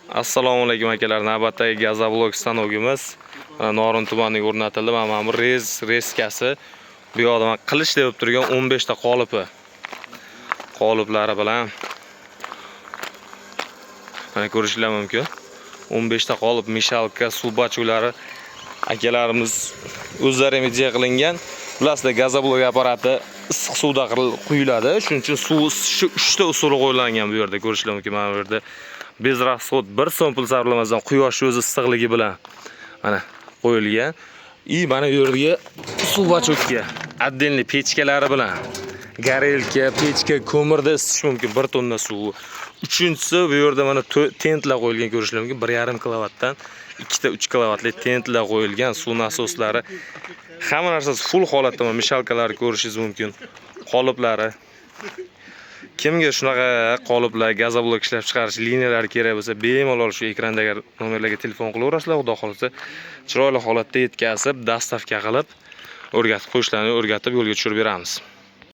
Assalomu alaykum, akalar. Navbatdagi gazoblok stanogimiz mana Norin tumaniga o'rnatildi. Mana bu rezkasi. Bu yoqda mana qilish deb turgan 15 ta qolipi. Qoliplari bilan mana ko'rishinglar mumkin. 15 ta qolip, мешалка, suv bachuklari akalarimiz o'zlari ham ideya qilingan. Bilasizlar, gazoblok apparati issiq suvda quyiladi. Shuning uchun suv isishi 3 ta usuli qo'yilgan bu yerda, ko'rishinglar mumkin. Mana bu yerda без расход, bir so'm pul sarflamasdan quyosh o'zi issiqligi bilan mana qo'yilgan. И mana bu yerga suv bachokka отдельный pechkalari bilan, горелка, pechka, ko'mirda isitish mumkin 1 tonna suv. Uchinchisi, bu yerda mana tentlar qo'yilgan, ko'rishlar mumkin. 1,5 kilovatdan ikkita 3 kilovatli tentlar qo'yilgan, suv nasoslari, hamma narsasi full holatda. Mana мешалка larni ko'rishingiz mumkin, qoliplari. Kimga shunaqa qoliplar, gazoblok ishlab chiqarish liniyalari kerak bo'lsa, bemalol shu ekrandagi nomerlarga telefon qilaverasizlar. Xudo xohlasa, chiroyli holatda yetkazib, доставка qilib, o'rgatib qo'yishlarni o'rgatib, yo'lga tushirib beramiz.